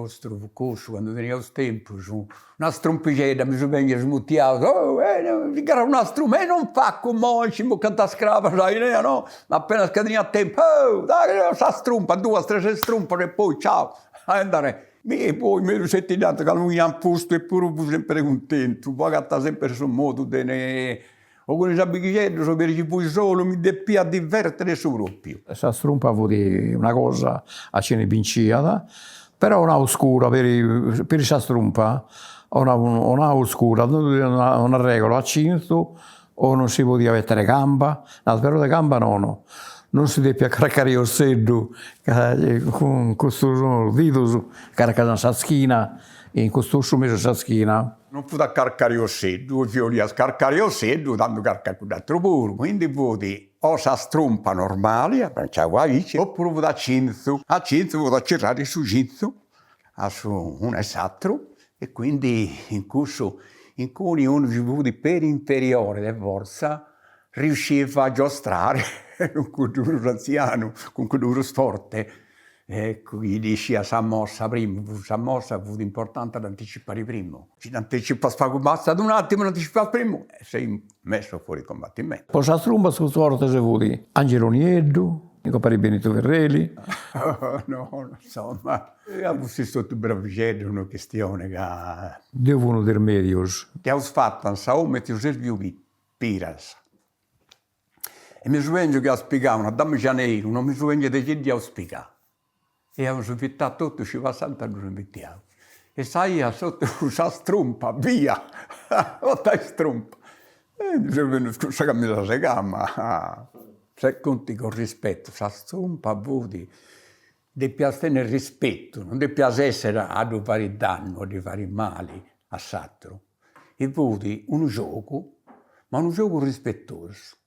nostru fut cussu, candu teniaus tempus, una strumpixedda, mi subengiat is mutiaus, oh si gherrat una strumpa, e non facu imoi, nci imbucant is crabas, no, apenas ca teniat tempus, oh dai sa strumpa, duas tres strumpas e poi ciao, a andare. Mi poi mi sceti dd'ant ca no iant postu e puru fui sempri cuntentu, po agatai sempri su modu de ne o cun is amighixeddus o peri chi fui solu mi depia divertiri su propriu. Sa strumpa fut una cosa a chini binciat, però 'onau scura peri peri sa strumpa 'onau 'onau scura, una regola a cinzu o non si podiat betare camba, nau però de camba nono, non si depiat carcare osseddu ca cun custus didus carcant sa schina, in custu ossu mesu sa schina. Non fut a carcare osseddu, si 'olias carcare osseddu tando carca cudd'aturu puru, quindi fut o sa strumpa normali, abranciau aici, opuru fut a cinzu, a cinzu fut a cirrare su cinzu a su unu e s'aturu e quindi in cussu incuni unu chi fut peri inferiore de forza riusciva a giostrare cun cuddu prus anzianu, cun cuddu prus forte, eccu chi dd'isciat sa mossa primu, sa mossa fut importante a dd'anticipare primu, si dd'anticipas pagu bastat un'attimu, dd'anticipas primu e sei messo fuori combattimento. Po sa trumba su prus forte fut Angelo Nieddu, compari Benito Ferreli. No, insoma, fustis totu bravixeddus, no chistione ca. Deu fui unu de is medius. Dd'aus fata in sa 'omu 'e tiu Sergiu Piras e mi subengiu chi iaus pigau una damigianeddu, no mi subengiu de chi dd'iaus pigau e iaus invitau totus chi passant ddus invitiaus e sa 'ia totu sa strumpa bia totu a istrumpa e ndi seus bennius cun sa camisa segà ma se conti con rispetto sa strumpa fut depias tenni rispetu non depias essere a ddu fari dannu a ddi fari mali a s'aturu e fut unu giogu ma unu giogu rispettosu.